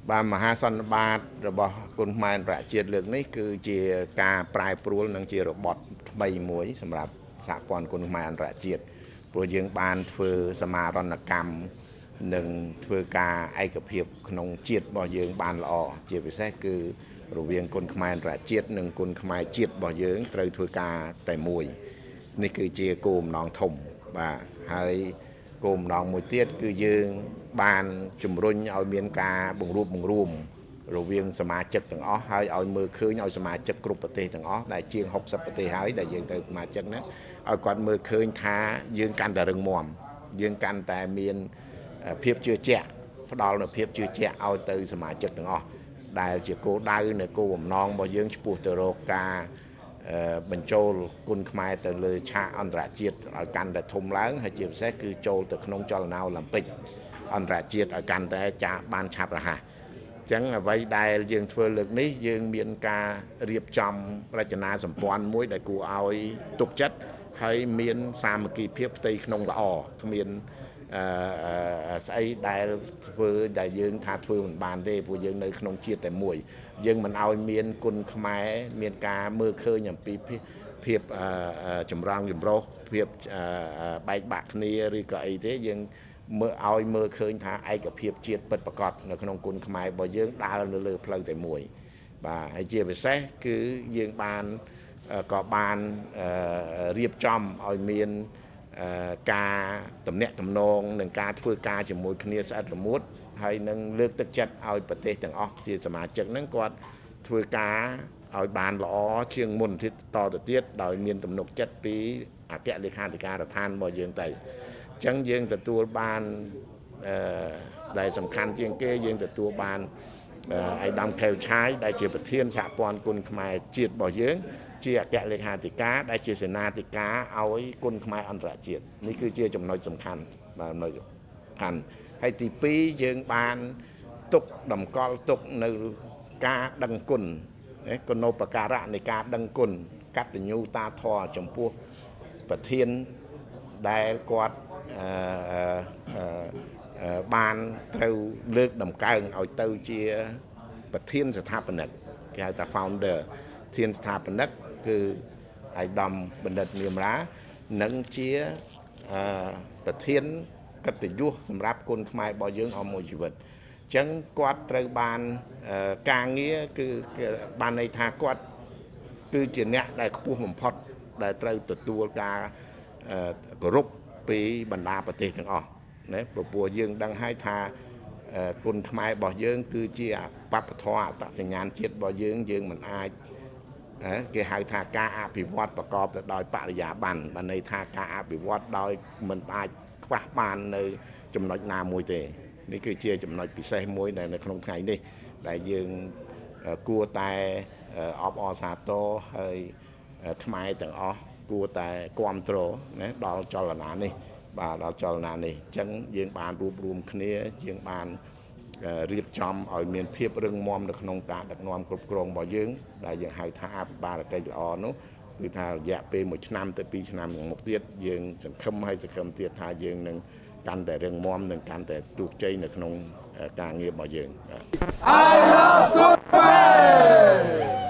បាទមហាសន្និបាតរបស់គុនខ្មែរអន្តរជាតិលើកនេះគឺជាការប្រែប្រួលនិងជារបត់ថ្មីមួយសម្រាប់សហព័ន្ធគុនខ្មែរអន្តរជាតិព្រោះយើងបានធ្វើសមាហរណកម្មនិងធ្វើការឯកភាពក្នុងជាតិរបស់យើងបានល្អជាពិសេសគឺរវាងគុនខ្មែរអន្តរជាតិនិងគុនខ្មែរជាតិរបស់យើងត្រូវធ្វើការតែមួយនេះគឺជាគោលបំណងធំបាទហើយគោលបំណងមួយទៀតគឺយើងបានជំរុញឲ្យមានការបង្រួបបង្រួមរវាងសមាជិកទាំងអស់ហើយឲ្យមើលឃើញឲ្យសមាជិកគ្រប់ប្រទេសទាំងអស់ដែលជាង60ប្រទេសហើយដែលយើងទៅសមាជិកហ្នឹងឲ្យគាត់មើលឃើញថាយើងកាន់តែរឹងមាំយើងកាន់តែមានភាពជឿជាក់ផ្ដល់នូវភាពជឿជាក់ឲ្យទៅសមាជិកទាំងអស់ដែលជាគោលដៅនៅគោលបំណងរបស់យើងឆ្ពោះទៅរកការបញ្ចូលគុនខ្មែរទៅលើឆាកអន្តរជាតិឲ្យកាន់តែធំឡើងហើយជាពិសេសគឺចូលទៅក្នុងចលនាអូឡាំពិកអន្តរជាតិឲ្យកាន់តែចាបានឆាប់រហ័សអញ្ចឹងអ្វីដែលយើងធ្វើលើកនេះយើងមានការរៀបចំរចនាសម្ព័ន្ធមួយដែលគួរឲ្យទុកចិត្តហើយមានសាមគ្គីភាពផ្ទៃក្នុងល្អគ្មានអឺស្អីដែលធ្វើដែលយើងថាធ្វើមិនបានទេព្រោះយើងនៅក្នុងជាតិតែមួយយើងមិនឲ្យមានគុនខ្មែរមានការមើលឃើញអំពីភាពចម្រងចម្រុះភាពបែកបាក់គ្នាឬក៏អីទេយើងមើលឲ្យមើលឃើញថាឯកភាពជាតិពិតប្រាកដនៅក្នុងគុនខ្មែររបស់យើងដើរនៅលើផ្លូវតែមួយបាទហើយជាពិសេសគឺយើងបានក៏បានរៀបចំឲ្យមានការតំណាក់តំណងនិងការធ្វើការជាមួយគ្នាស្អិតរមួតហើយនឹងលើកទឹកចិត្តឲ្យប្រទេសទាំងអស់ជាសមាជិកហ្នឹងគាត់ធ្វើការឲ្យបានល្អជាងមុនទៀតតទៅទៀតដោយមានទំនុកចិត្តពីអគ្គលេខាធិការដ្ឋានរបស់យើងទៅអញ្ចឹងយើងទទួលបានអឺដែលសំខាន់ជាងគេយើងទទួលបានឯកឧត្តមខេវឆាយដែលជាប្រធានសហព័ន្ធគុនខ្មែរជាតិរបស់យើងជាអគ្គលេខាធិការដែលជាសេនាធិការឲ្យគុនខ្មែរអន្តរជាតិនេះគឺជាចំណុចសំខាន់បាទចំណុចសំខាន់ហើយទី2យើងបានទុកតម្កល់ទុកនៅការដឹងគុណគុណូបការៈនៃការដឹងគុណកតញ្ញូតាធម៌ចំពោះប្រធានដែលគាត់អឺបានត្រូវលើកតម្កើងឲ្យទៅជាប្រធានស្ថាបនិកគេហៅថា founder ធានស្ថាបនិកគឺឯកឧត្តមបណ្ឌិតនាមរានិងជាប្រធានកិត្តិយសសម្រាប់គុនខ្មែររបស់យើងអស់មួយជីវិតអញ្ចឹងគាត់ត្រូវបានការងារគឺបានន័យថាគាត់គឺជាអ្នកដែលខ្ពស់បំផុតដែលត្រូវទទួលការគោរពពីបណ្ដាប្រទេសទាំងអស់ណាព្រោះយើងដឹងហើយថាគុនខ្មែររបស់យើងគឺជាបព្វធម៌អត្តសញ្ញាណជាតិរបស់យើងយើងមិនអាចគេហៅថាការអភិវឌ្ឍប្រកបទៅដោយបរិយាបន្នបានន័យថាការអភិវឌ្ឍដោយមិនអាចខ្វះបាននៅចំណុចណាមួយទេនេះគឺជាចំណុចពិសេសមួយដែលនៅក្នុងថ្ងៃនេះដែលយើងគួរតែអបអរសាទរហើយខ្មែរទាំងអស់គួរតែគ្រប់គ្រងណាដល់ចលនានេះបាទដល់ចលនានេះអញ្ចឹងយើងបានរួបរวมគ្នាយើងបានរៀបចំឲ្យមានភាពរឹងមាំនៅក្នុងការដឹកនាំគ្រប់គ្រងរបស់យើងដែលយើងហៅថាអភិបាលកិច្ចល្អនោះគឺថារយៈពេល1ឆ្នាំទៅ2ឆ្នាំខាងមុខទៀតយើងសង្ឃឹមហើយសង្ឃឹមទៀតថាយើងនឹងកាន់តែរឹងមាំនិងកាន់តែជោគជ័យនៅក្នុងការងាររបស់យើង I love Khmer.